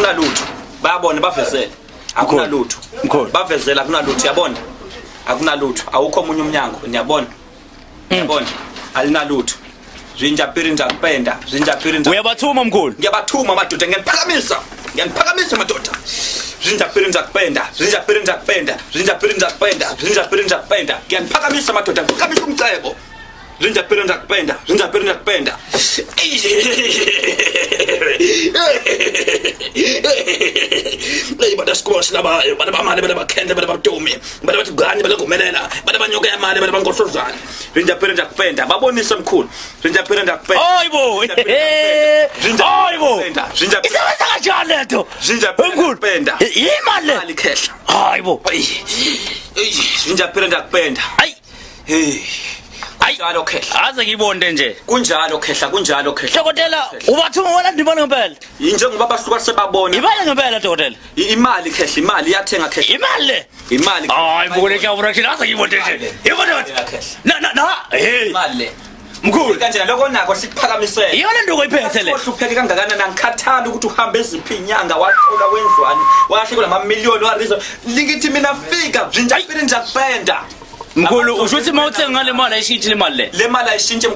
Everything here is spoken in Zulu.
Akunalutho. Bayabona bavezele. Akunalutho. Mkhulu. Bavezele akunalutho yabona. Akunalutho. Awukho omunye umnyango niyabona. Yabona. Alinalutho. Zinja piri njakupenda. Zinja piri nja. Uyabathuma mkhulu. Ngiyabathuma madoda ngiyaniphakamisa. Ngiyaniphakamisa madoda. Zinja piri njakupenda. Zinja piri njakupenda. Zinja piri njakupenda. Zinja piri njakupenda. Ngiyaniphakamisa madoda. Ngiphakamisa umcebo. Zinja piri njakupenda. Zinja piri njakupenda. Hey bana squash laba bana ba mali bana ba khendla bana ba tomi bana ba tigani bana gumelela bana ba nyoka ya mali bana ba nkosozana. Zinja piri njakupenda. Babonise mkhulu. Zinja piri njakupenda. Hayibo. Hayibo. Zinja Isebenza kanjani lento? Zinja Mkhulu. penda. Imali le. Imali khehla. Hayibo. Ey, zinja piri njakupenda. Ayi. Hey. Kunjalo khehla. Aze ngibonde nje. Kunjalo khehla, kunjalo khehla. Dokotela, ubathuma walanda imali ngempela. Njengoba basuka sebabona. Imali ngempela dokotela. Imali khehla, imali iyathenga khehla. Imali le. Imali. Hayi mkhulu ngiyabona nje aze ngibonde nje. Yebo Yeah, dokotela. khehla. Na na na. Hey. Imali le. Mkhulu. Kanjena lokho nako sikuphakamisele. Iyona nto oyiphethe le. Ohlupheke kangakanani angikhathali ukuthi uhambe eziphi inyanga wathola wenzwani wahlekwa namamiliyoni warizo lingithi mina fika zinja piri njakupenda Mkhulu usho ukuthi mawuthenga ngale mali ayishintshi le mali le. le mali ayishintshe.